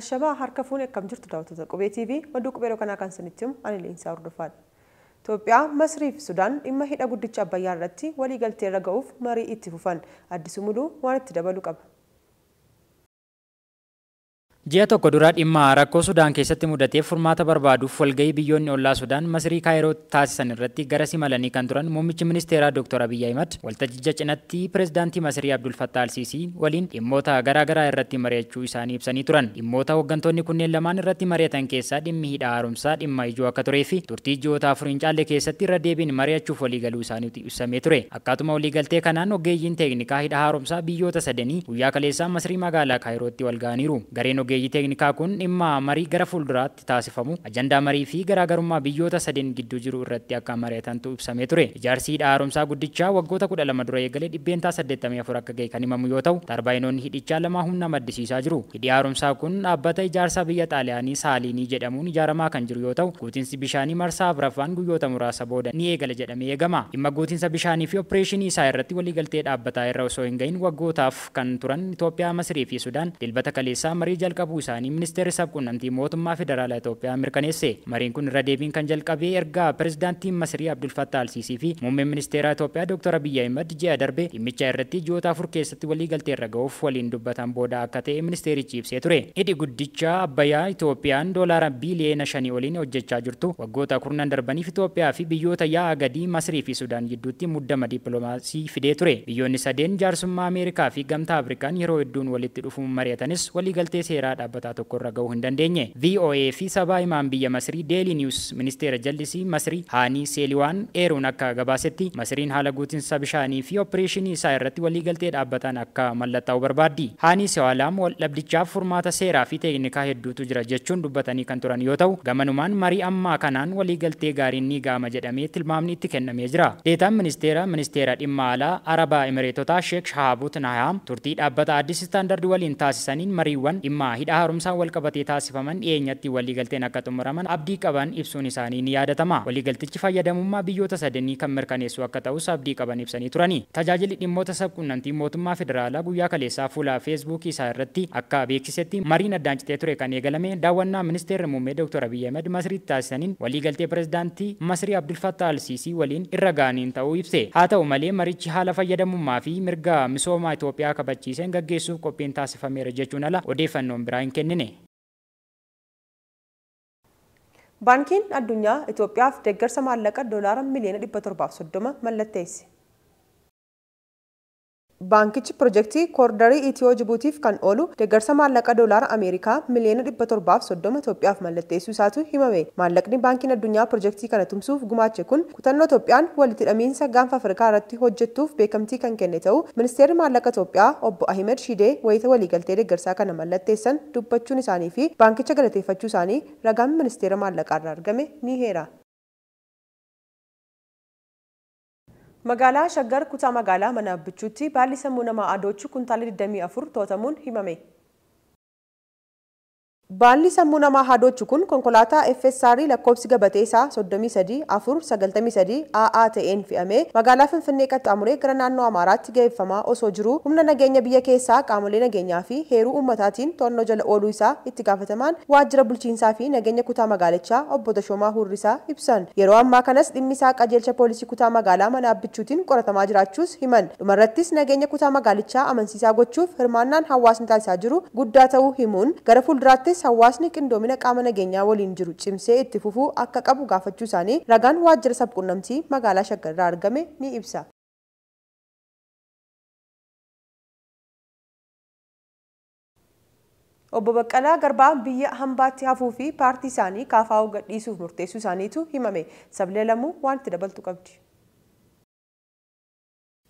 Ashabaa harka fuun akkam jirtu daawwattoota Qubee TV oduu qubee kanaa kan isinitti himu ani Leensaa Hordofaadha. Itoophiyaa, Masrii fi Sudaan dhimma hidha guddicha Abbayyaa irratti waliigaltee irra ga'uuf marii itti fufan. Addisuu Muluu waan itti dabalu qaba. Ji'a tokko dura dhimma rakkoo Sudaan keessatti mudateef furmaata barbaaduuf walgahii biyyoonni ollaa Sudaan Masrii Kaayiroo taasisan irratti gara simalanii kan turan muummichi ministeeraa Dr. Abiyyi Ahimad waltajjicha cinatti pirezidaantii Masrii Abdul Fattah Al-Siisii waliin dhimmoota garaagaraa irratti mari'achuu isaanii ibsanii turan. Dhimmoota hooggantoonni kunneen lamaan irratti mari'atan keessaa dhimmi hidha haaromsaa dhimma ijoo akka turee fi turtii ji'oota 4 hin caalle keessatti irra deebiin mari'achuuf waliigaluu isaaniitu ibsamee ture. Akkaatuma waliigaltee kanaan ogeeyyiin teeknikaa hidha haaromsaa biyyoota sadanii guyyaa kaleessaa Masrii magaalaa Kaayirootti wal ga'aniiru. Gareen ogeeyyii teeknikaa kun dhimma marii gara fuulduraatti taasifamu ajandaa marii fi garaagarummaa biyyoota sadeen gidduu jiru irratti akka mari'atantu ibsamee ture. Ijaarsi hidha haaromsaa guddichaa waggoota 12 dura eegalee 84% akka ga'e kan himamu yoo ta'u, tarbaayinoonni hidhichaa lama humna maddisiisaa jiru. Hidhi haaromsaa kun dhaabbata ijaarsaa biyya Xaaliyaanii Saaliinii jedhamuun ijaaramaa kan jiru yoo ta'u, guutinsi bishaanii marsaa afuraffaan guyyoota muraasa booda ni eegala jedhamee eegama. Dhimma guutinsa bishaanii fi opereeshinii isaa irratti waliigaltee dhaabbataa irra osoo hin gahin waggootaaf kan turan Itoophiyaa, Masrii fi Sudaan dilbata kaleessaa marii jalqabuu isaanii ministeerri sabquunnamtii mootummaa federaalaa Itoophiyaa mirkaneesse. Mariin kun irra deebiin kan jalqabee erga pirezidaantiin Masrii Abdul Fattah Al-Siisii fi muummeen ministeeraa Itoophiyaa Dr. Abiyyi Ahimad ji'a darbe dhimmicha irratti ji'oota 4 keessatti waliigaltee irra ga'uuf waliin dubbatan booda akka ta'e ministeerichi ibsee ture. Hidhi guddicha Abbayyaa Itoophiyaan doolaara biiliyoona 5 oliin hojjechaa jirtu waggoota 10 darbaniif Itoophiyaa fi biyyoota yaa'a gadii Masrii fi Sudaan gidduutti muddama dippiloomaasii fidee ture. Biyyoonni sadeen jaarsummaa Ameerikaa fi gamtaa Afrikaan yeroo hedduun walitti dhufuun mari'atanis waliigaltee seeraa dhaabbataa tokko irra ga'uu hin dandeenye. VOA fi sabaa himaan biyya Masrii Daily News ministeera jallisii Masrii Haanii Seeliwaan eeruun akka gabaasetti Masriin haala guutinsa bishaanii fi opereeshinii isaa irratti waliigaltee dhaabbataan akka mallattaa'u barbaaddi. Haanii Sewaalaam waldhabdichaaf furmaata seeraa fi teeknikaa hedduutu jira jechuun dubbatanii kan turan yoo ta'u, gamanumaan marii ammaa kanaan waliigaltee gaariin ni ga'ama jedhamee tilmaamni itti kennamee jira. Deetaan ministeera dhimma alaa Arabaa Emireetotaa Sheek Shahaabut Nahaam turtii dhaabbata Addis Standard waliin taasisaniin mariiwwan dhimma hidha haaromsaan walqabatee taasifaman dhiyeenyatti waliigalteen akka xumuraman abdii qaban ibsuun isaanii ni yaadatama. Waliigaltichi fayyadamummaa biyyoota sadanii kan mirkaneessu akka ta'us abdii qaban ibsanii turani. Tajaajilli dhimmoota sabquunnamtii mootummaa federaalaa guyyaa kaleessaa fuula Feesbuukii isaa irratti akka beeksisetti mariin addaan citee ture kan eegalame daawwannaa ministeerri muummee Dr. Abiyyi Ahimad Masriitti taasisaniin waliigaltee pirezidaantii Masrii Abdul Fattah Al-Siisii waliin irra ga'aniin ta'uu ibse. Haa ta'u malee marichi haala fayyadamummaa fi mirga misoomaa Itoophiyaa kabachiiseen gaggeessuuf qophiin taasifameera jechuun ala odeeffannoon biraa hin kennine. Baankiin addunyaa Itoophiyaaf deeggarsa maallaqa doolaara miliyoona 730 mallatteesse. Baankichi pirojektii kooridarii Itiyoo Jibuutiif kan oolu deeggarsa maallaqa doolaara Ameerikaa miliyoona 730 Itoophiyaaf mallatteessuu isaatu himame. Maallaqni baankiin addunyaa pirojektii kana tumsuuf gumaache kun kutannoo Itoophiyaan walitti hidhamiinsa gaanfa Afrikaa irratti hojjettuuf beekamtii kan kenne ta'uu ministeerri maallaqa Itoophiyaa obbo Ahimed Shidee wayita waliigaltee deeggarsaa kana mallatteessan dubbachuun isaanii fi baankicha galateeffachuu isaanii ragaan ministeera maallaqaa irraa argame ni heera. Magaalaa Shaggar kutaa magaalaa mana Abbichuutti baalli sammuu namaa adoochu kuntaala 24 to'atamuun himame. Baalli sammuu namaa hadoochu kun konkolaataa FSR lakkoofsi gabatee isaa 33 493 AA ta'een fe'amee magaalaa Finfinnee qaxxaamuree gara naannoo Amaaraatti geeffamaa osoo jiruu humna nageenya biyya keessaa qaamolee nageenyaa fi heeruu uummataatiin to'annoo jala ooluu isaa itti gaafatamaan waajjira bulchiinsaa fi nageenya kutaa magaalichaa obbo Tashoomaa Hurrisaa ibsan. Yeroo ammaa kanas dhimmi isaa qajeelcha poolisii kutaa magaalaa mana Abbichuutiin qoratamaa jiraachuus himan. Dhumarrattis nageenya kutaa magaalichaa amansiisaa gochuuf hirmaannaan hawaasni taasisaa jiru guddaa ta'uu himuun gara fuulduraattis hawaasni qindoomina qaama nageenyaa waliin jiru cimsee itti fufuu akka qabu gaafachuu isaanii ragaan waajjira sabquunnamtii magaalaa Shaggar irraa argame ni ibsa. Obbo Baqqalaa Garbaa biyya hambaatti hafuu fi paartii isaanii KFO gadhiisuuf murteessuu isaaniitu himame. Sablee Lamuu waan itti dabaltu qabdi.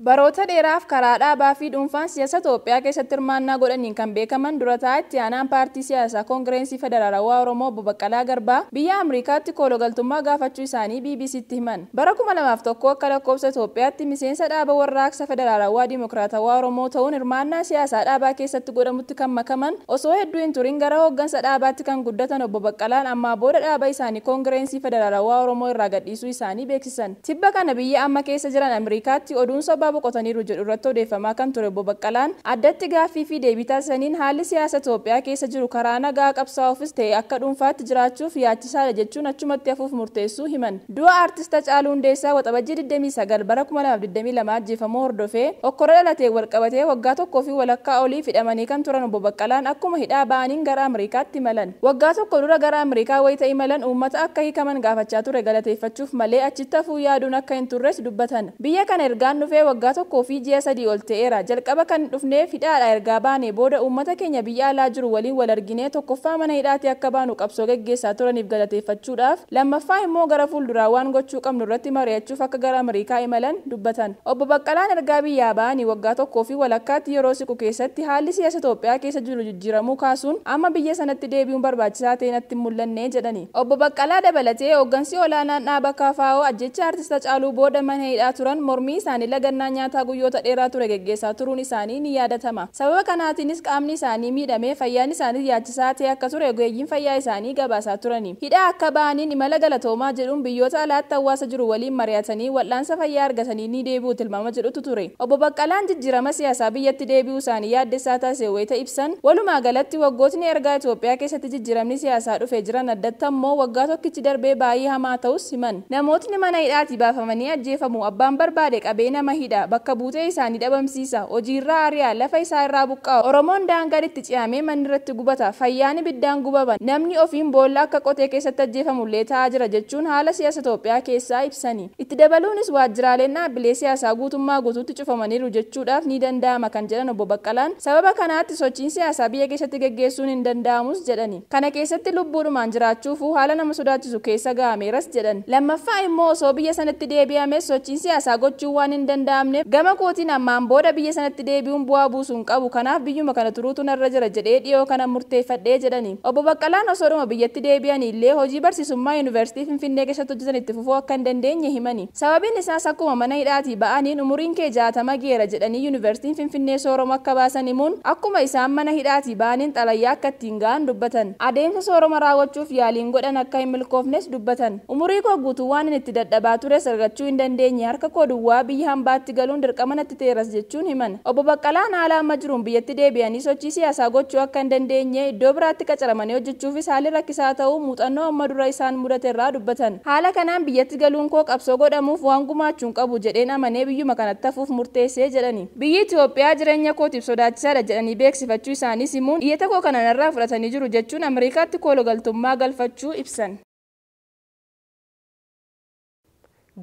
Baroota dheeraaf karaa dhaabaa fi dhuunfaan siyaasa Itoophiyaa keessatti hirmaannaa godhaniin kan beekaman dura taa'aa itti aanaan paartii siyaasaa Koongireensii Federaalawaa Oromoo Obbo Baqqalaa Garbaa biyya Ameerikaatti koologaltummaa gaafachuu isaanii BBCtti himan. Bara 2001 akka lakkoofsa Itoophiyaatti miseensa dhaaba warraaqsa Federaalawaa Dimokiraatawaa Oromoo ta'uun hirmaannaa siyaasaa dhaabaa keessatti godhamutti kan makaman osoo hedduu hin turin gara hooggansa dhaabaatti kan guddatan Obbo Baqqalaan ammaa booda dhaaba isaanii Koongireensii Federaalawaa Oromoo irraa gadhiisuu isaanii beeksisan. Tibba kana biyya amma keessa jiran Ameerikaatti oduun Garbaa boqotaniiru jedhu irratti odeeffamaa kan ture Obbo Baqqalaan addatti gaaffii fi deebii taasisaniin haalli siyaasa Itoophiyaa keessa jiru karaa nagaa qabsaa'uufis ta'e akka dhuunfaatti jiraachuuf yaachisaadha jechuun achumatti hafuuf murteessuu himan. Du'a artist Hacaaluu Hundeessaa Waxabajjii 29 bara 2022 ajjeefamuu hordofee okkora dhalatee walqabatee waggaa tokkoo fi walakkaa olii hidhamanii kan turan Obbo Baqqalaan akkuma hidhaa ba'aniin gara Ameerikaatti imalan. Waggaa tokko dura gara Ameerikaa wayita imalan uummata akka hiikaman gaafachaa ture galateeffachuuf malee achitti hafuu yaaduun akka hin turres dubbatan. Biyya kana ergaan dhufee waggaa tokkoo fi ji'a 3 ol ta'eera. Jalqaba kan dhufneef hidhaadha ergaa baane booda uummata keenya biyya alaa jiru waliin wal arginee tokkoffaa mana hidhaatti akka baanu qabsoo geggeessaa turaniif galateeffachuudhaaf, lammaffaa immoo gara fuulduraa waan gochuu qabnu irratti mari'achuuf akka gara Ameerikaa imalan dubbatan. Obbo Baqqalaan ergaa biyyaa ba'anii waggaa tokkoo fi walakkaatti yeroo siqu keessatti haalli siyaasa Itoophiyaa keessa jiru jijjiiramuu kaasuun amma biyya sanatti deebi'uun barbaachisaa ta'e natti hin mul'anne jedhani. Obbo Baqqalaa dabalatee hooggansi olaanaan dhaaba KFO ajjecha artist Hacaaluu booda mana hidhaa turan mormii isaanii lagannaa nyaataa guyyoota dheeraa ture geggeessaa turuun isaanii ni yaadatama. Sababa kanaatiinis qaamni isaanii miidhamee fayyaan isaanii yaachisaa ta'e akka ture ogeeyyiin fayyaa isaanii gabaasaa turani. Hidhaa akka ba'aniin imala galatoomaa jedhuun biyyoota alaatti hawaasa jiru waliin mari'atanii wal'aansa fayyaa argatanii ni deebi'u tilmaama jedhutu ture. Obbo Baqqalaan jijjiirama siyaasaa biyyatti deebi'uu isaanii yaaddessaa taasise wayita ibsan walumaa galatti waggootni ergaa Itoophiyaa keessatti jijjiiramni siyaasaa dhufee jiran addatti ammoo waggaa tokkichi darbee baay'ee hamaa ta'us himan. Namootni mana hidhaatii baafamanii ajjeefamu, abbaan barbaade qabee nama hidha, bakka buutee isaanii dhabamsiisa, hojiirraa ari'a, lafa isaa irraa buqqa'a. Oromoon daangaan itti ce'amee manni irratti gubata, fayyaan ibiddaan gubama, namni ofiin boolla akka qotee keessatti ajjeefamullee ta'aa jira jechuun haala siyaasa Itoophiyaa keessaa ibsani. Itti dabaluunis waajjiraaleen dhaabbilee siyaasaa guutummaa guutuutti cufamaniiru jechuudhaaf ni danda'ama kan jedhan Obbo Baqqalaan sababa kanaatti sochiin siyaasaa biyya keessatti geggeessuun hin danda'amus jedhani. Kana keessatti lubbuudhumaan jiraachuufuu haala nama sodaachisu keessa ga'ameeras jedhan. Lammaffaa immoo osoo biyya sanatti deebi'ames sochiin siyaasaa gochuun waan hin danda'amneef gama kootiin ammaan booda biyya sanatti deebi'uun bu'aa buusuu hin qabu, kanaaf biyyuma kana turuutu narra jira jedhee dhiyoo kana murteeffadhee jedhani. Obbo Baqqalaan osoodhuma biyyatti deebi'anii illee hojii barsiisummaa yuunivarsiitii Finfinnee keessatti hojjetan itti fufuu akka hin dandeenye himani. Sababiin isaas akkuma mana hidhaatii ba'aniin umuriin kee 60 geera jedhanii yuunivarsiitiin Finfinnee sooroma akka baasan himuun akkuma isaan mana hidhaatii ba'aniin xalayyaa akka ittiin ga'an dubbatan. Adeemsa sooroma raawwachuuf yaaliin godhan akka hin milkoofnes dubbatan. Umurii koo guutuu waan inni itti dadhabaa tures argachuu hin dandeenye, harka koo duwwaa biyya hambaatti galuun dirqama natti ta'eeras jechuun himan. Obbo Baqqalaan haala amma jiruun biyyatti deebi'anii sochii siyaasaa gochuu akka hin dandeenye, iddoo biraatti qacaramanii hojjechuufis haalli rakkisaa ta'uu muuxannoo amma dura isaan mudate irraa dubbatan. Haala kanaan biyyatti galuun koo qabsoo godhamuuf waan gumaachuun qabu jedheen amanee biyyuma kanatti hafuuf murteessee jedhani. Biyyi Itoophiyaa jireenya kootiif sodaachisaadha jedhanii beeksifachuu isaanii himuun iyyata koo kana narraa fudhatanii jiru jechuun Ameerikaatti koolugaltummaa galfachuu ibsan.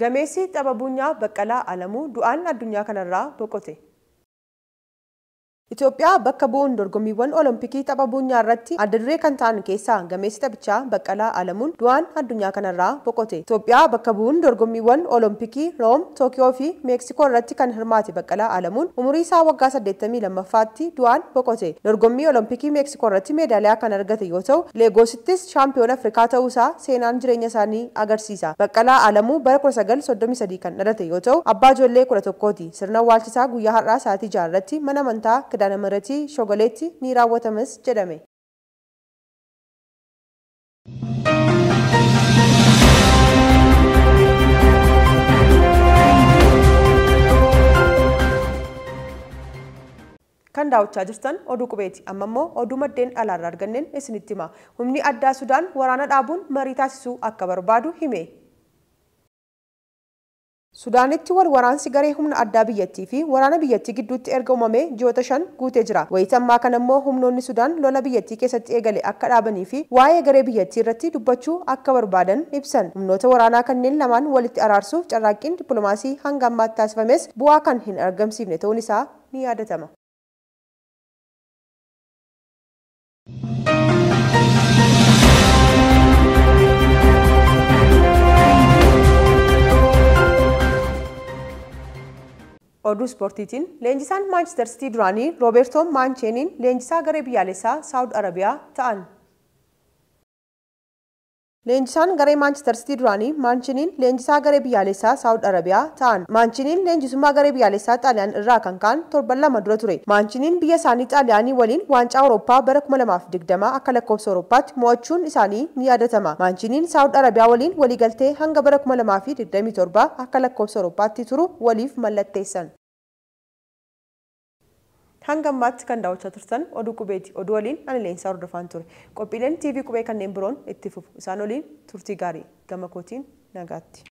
Gameessi tapha buunyaa Baqqalaa Alamuu du'aan addunyaa kanarraa boqote. Itoophiyaa bakka bu'uun dorgommiiwwan Olompikii tapha buunyaa irratti adda duree kan ta'an keessaa gameessi taphichaa Baqqalaa Alamuun du'aan addunyaa kanarraa boqote. Itoophiyaa bakka bu'uun dorgommiiwwan Olompikii Room, Tookiyoo fi Meeksikoo irratti kan hirmaate Baqqalaa Alamuun umurii isaa waggaa 82ffaatti du'aan boqote. Dorgommii Olompikii Meeksikoo irratti meedaaliyaa kan argate yoo ta'u, Leegoosittis shaampiyoon Afrikaa ta'uusaa seenaan jireenya isaanii agarsiisa. Baqqalaa Alamuu bara 1933 kan dhalate yoo ta'u, abbaa ijoollee 11ti. Sirna awwaalchisaa guyyaa har'aa sa'aatii 6 irratti mana amantaa Kidaana Mihiratii Shogoleetti ni raawwatamas jedhame. Kan daawwachaa jirtan oduu qubeeti. Amma immoo oduu maddeen alaarraa arganneen isinitti hima. Humni addaa Sudaan waraana dhaabuun marii taasisuu akka barbaadu hime. Sudaanitti wal waraansi garee humna addaa biyyattii fi waraana biyyattii gidduutti erga uumamee ji'oota 5 guutee jira. Wayita ammaa kana immoo humnoonni Sudaan lola biyyattii keessatti eegale akka dhaabanii fi waa'ee garee biyyattii irratti dubbachuu akka barbaadan ibsan. Humnoota waraanaa kanneen lamaan walitti araarsuuf carraaqqiin dippiloomaasii hanga ammaatti taasifames bu'aa kan hin argamsiifne ta'uun isaa ni yaadatama. Oduu ispoortiitiin leenjisaan Maanchister Sitii duraanii Roobertoo Maancheeniin leenjisaa garee biyyaalessaa Saawud Arabiyaa ta'an. Leenjisaan garee Maanchister Sitii duraanii Maanchiniin leenjisaa garee biyyaalessaa Saawud Arabiyaa ta'an. Maanchiniin leenjisummaa garee biyyaalessaa Xaaliyaan irraa kan ka'an torban 2 dura ture. Maanchiniin biyya isaanii Xaaliyaanii waliin waancaa Awurooppaa bara 2020 akka lakkoofsa Awurooppaatti mo'achuun isaanii ni yaadatama. Maanchiniin Saawud Arabiyaa waliin waliigaltee hanga bara 2027 akka lakkoofsa Awurooppaatti turu waliif mallatteessan. Hanga ammaatti kan daawwachaa turtan oduu qubeeti. Oduu waliin ani Leensaa hordofaan ture. Qophiileen TV qubee kanneen biroon itti fufu. Isaan waliin turtii gaarii. Gama kootiin nagaatti.